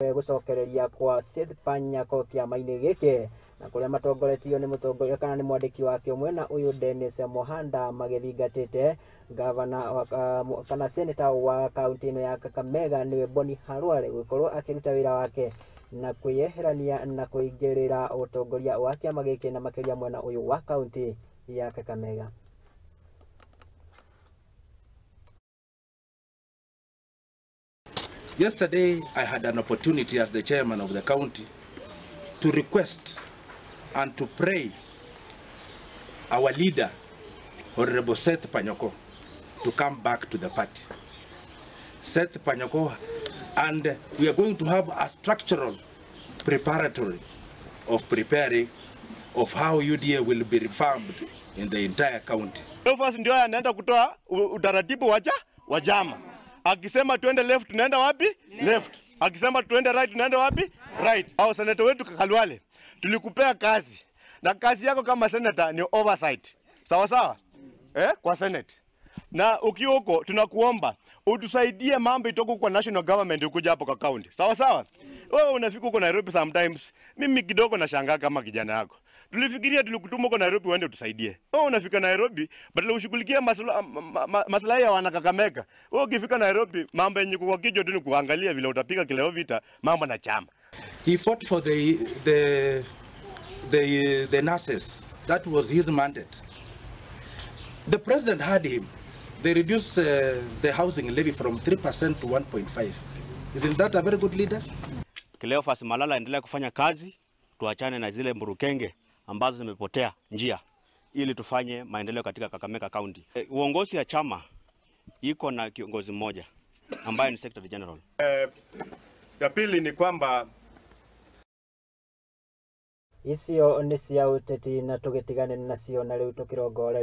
Gucokereria kwa Seth Panyako kĩama-inĩ gĩkĩ na kũrĩa matongoretio nĩ mũtongoria kana nĩ mwandĩki wake mwena ũyũ Dennis Mohanda magĩthingatĩte gavana kana senator wa kaunti ĩno ya Kakamega nĩwe Boni Khalwale gũkorwo akĩruta wĩra wake na kwĩyeherania na kũingĩrĩra ũtongoria wa kĩama gĩkĩ na makĩria mwena ũyũ wa kaunti ya Kakamega. Yesterday, I had an opportunity as the chairman of the county to request and to pray our leader, Honorable Seth Panyako, to come back to the party. Seth Panyako, and we are going to have a structural preparatory of preparing of how UDA will be reformed in the entire county. Cleophas ndio anaenda kutoa utaratibu wa chama. Akisema tuende left tunaenda wapi? Left. Akisema tuende right tunaenda wapi? Right. Au senator wetu Khalwale, tulikupea kazi. Na kazi yako kama senator ni oversight. Sawa sawa? Kwa senate. Na ukiwa huko tunakuomba utusaidie mambo itoke kwa national government ukuja hapo kwa county. Sawa sawa? Wewe unafika huko Nairobi sometimes, mimi kidogo nashangaa kama kijana yako. Tulifikiria tulikutuma huko Nairobi uende utusaidie. Wewe unafika Nairobi badala ushughulikie maslahi ya wana Kakamega. Wewe ukifika Nairobi mambo yenye kwa kichwa tu ni kuangalia vile utapiga kileo vita mambo na chama. He fought for the nurses. That was his mandate. The president had him. They reduced the housing levy from 3% to 1.5. Isn't that a very good leader? Cleophas Malala endelea kufanya kazi, tuachane na zile mburukenge ambazo zimepotea njia ili tufanye maendeleo katika Kakamega County. Uongozi ya chama iko na kiongozi mmoja ambaye ni Secretary General. Ya pili ni kwamba icio nĩ cia ũteti na tũgĩtigane nacio na rĩu tũkĩrongore.